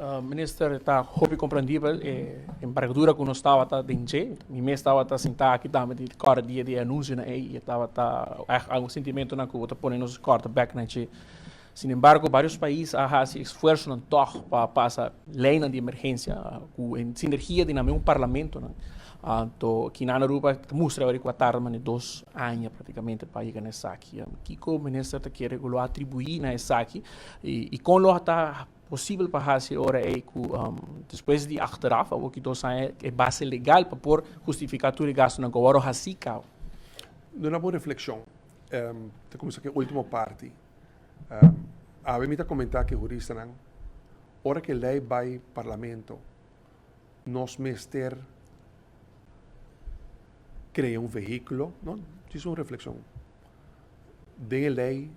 Minister, ta hopi komprendibel e embargadura ku nos tabata den dje. Mi mes tabata sintá aki tambe di kòrda dia di e anunsionan ei i e tabata ègt algun sentimentonan ku bo ta pone nos kòrda bèk na dje. Sin embargo, vários pais a hasi esfuersonan tòg pa pasa leinan di emergensia ku e sinergia di nan mesun parlamentonan. Anto kinan Aruba ta mustra awor ku a tarda mane dos aña praktikamente pa yega na esaki. Kiko minister ta kere ku lo atribuí na esaki i kon lo ta posibel pa hasi ora ei ku despues di achteraf awor ki dos aña e base legal pa por hustifiká tur e gastunan ku awor hasi kaba? Duna bo reflekshon. Ta kuminsá ku e último parti. Awe mi ta komentá ku e huristanan, ora ku e lei bai parlamento, nos mester krea un vehíkulo, no, djis un reflekshon, den e lei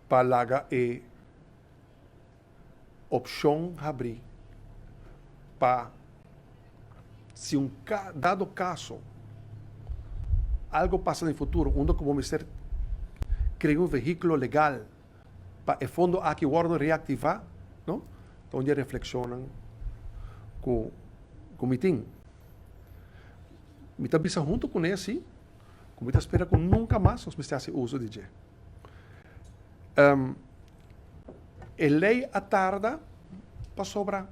pa laga e opshon habrí pa si un dado kaso algo pasa den futuro unda ku bo mester krea un vehíkulo legal pa e fondo aki wòrdu reaktivá, no, ta un di e reflekshonnan ku ku mi tin. Mi ta bisa huntu kuné si ku mi ta spera ku nunka mas nos mester hasi uso di dje. E lei a tarda pasobra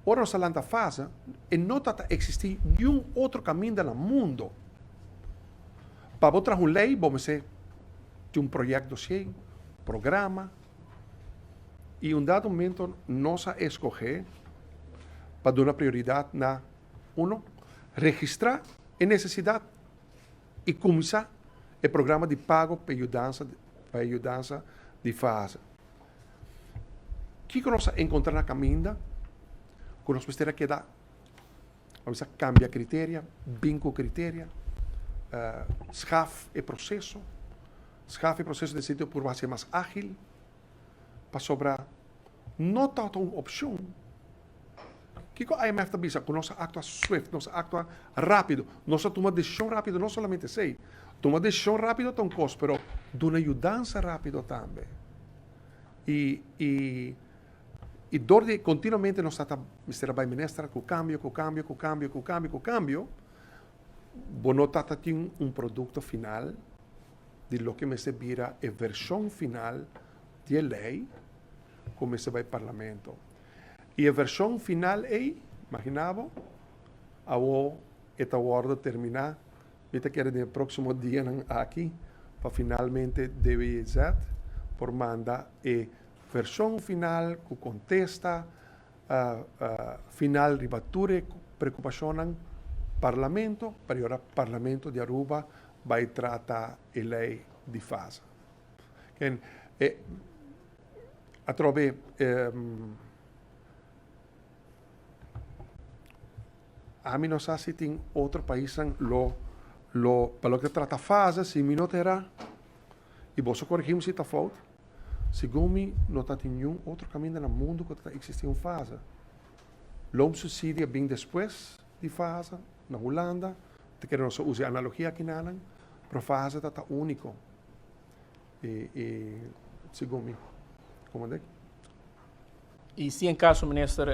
ora nos a lanta fase e no ta ta existi niun otro caminda na mundo. Pa bo traha un lei bo mester tin un project dossier, programa y un dado momento nos a escoge pa duna prioridad na uno, registra e necesidad i kuminsá e programa di pago pa e yudansa pa e yudansa di fase. Kiko nos a enkontrá na kaminda ku nos mester a keda a bisa kambia kriteria, bin ku kriteria, schaf e proseso, schaf e proseso den sentido por hasié mas ágil, pasobra no tabata un opshon. Kiko IMF ta bisa? Ku nos a aktua swift, nos a aktua rápido, nos a tuma desishon rápido, no solamente esei, tuma desishon rápido ta un kos, pero duna yudansa rápido tambe. I i i dor di kontinuamente nos ta ta mester a bai minister ku kambio, ku kambio, ku kambio, ku kambio, ku kambio, bo no ta ta tin un produkto final di loke mester bira e vershon final di e lei ku mester bai parlamento. I e vershon final ei, imagina bo, awo e ta wòrdu terminá, mi ta kere den e próksimo dianan aki, pa finalmente DWZ por manda e vershon final ku kontesta final riba tur e preokupashonnan Parlamento, pa di ora Parlamento di Aruba bai trata e lei di fase. Ken e atrobe ami no sa si tin otro paisnan lo lo pa loke ta trata fase si mi no ta era y boso corregimi si ta fout segun mi no ta tin niun otro caminda na mundo cu ta existi un fase. Loonsubsidie a bin despues di fase na Hulanda ta kere nos a usa e analogia akinanan pero fase ta ta unico. E e segun mi. Como dek? Y si en caso minister